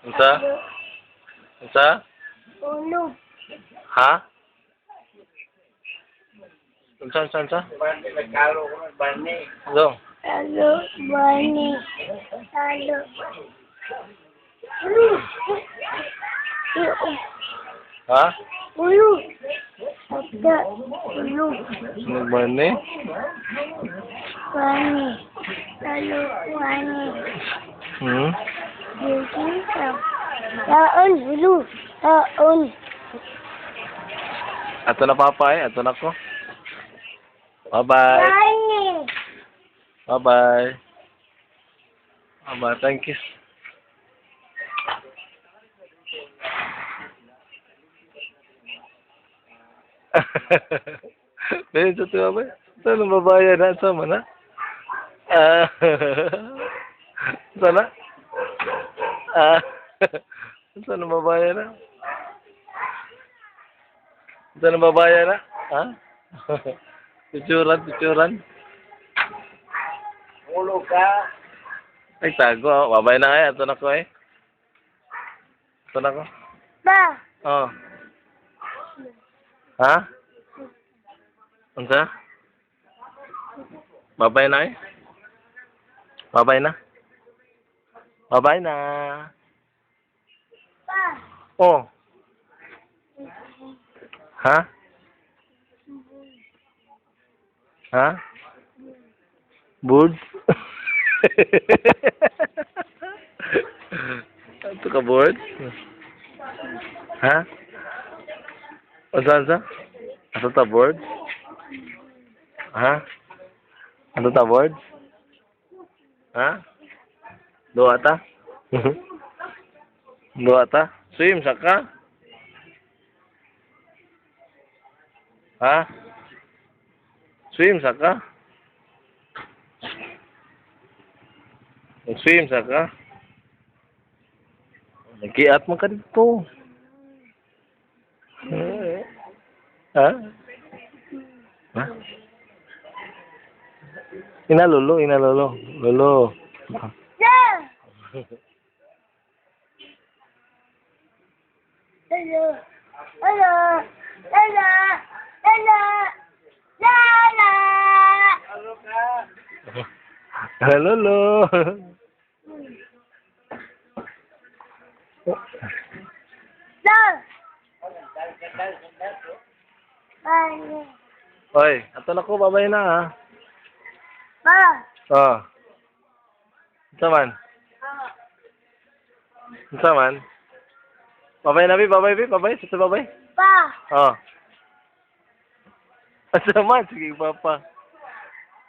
Unsa? Unsa? Ulog. Ha? Unsa, unsa, unsa? Go. Talo, bani. Talo. Ulog. Ha? Ulog. Ata, ulog. Nagbani? Bani. Talo, bani. Taon, ulog. Taon. Ato na, Papa, eh. Ato na ko. Bye-bye. Bani. Bye-bye. Bye-bye. Thank you. Dili sa tuwa ba? Sa nang babae na sa man na? Ah. Sana? Ah. Sa nang babae na? Sa nang babae na? Ha? Picturan, picturan. Ulo ka. Ay, tago. Oh. Babay na kaya. Ito na ko eh. Ito na ko. Ba. Oh. Ha? Unsa? Babay na eh. Babay na. Babay na. Ba. Oh. Ha? Ha? Boards? Ito ka boards? Ha? Unsa, unsa? Asa ta boards? Ha? Ano ta boards? Ha? Duwa ta? Duwa ta? Swim sa ka? Ha? Swim sa ka? Swim sa ka? Nagkiat man ka dito. Eh. Ha? Ha? Ina lolo, ina lolo. Lolo. Da. Hello. Hello. Hello. Hello. La la. Ulo ka. Lolo. Da. Bani. Oy, ato na ko, babay na ha. Ba. Oh. Unsa man? Unsa man? Babay na, bi, babay, bi, babay, sa babay. Ba. Oh. Unsa man? Sige, papa.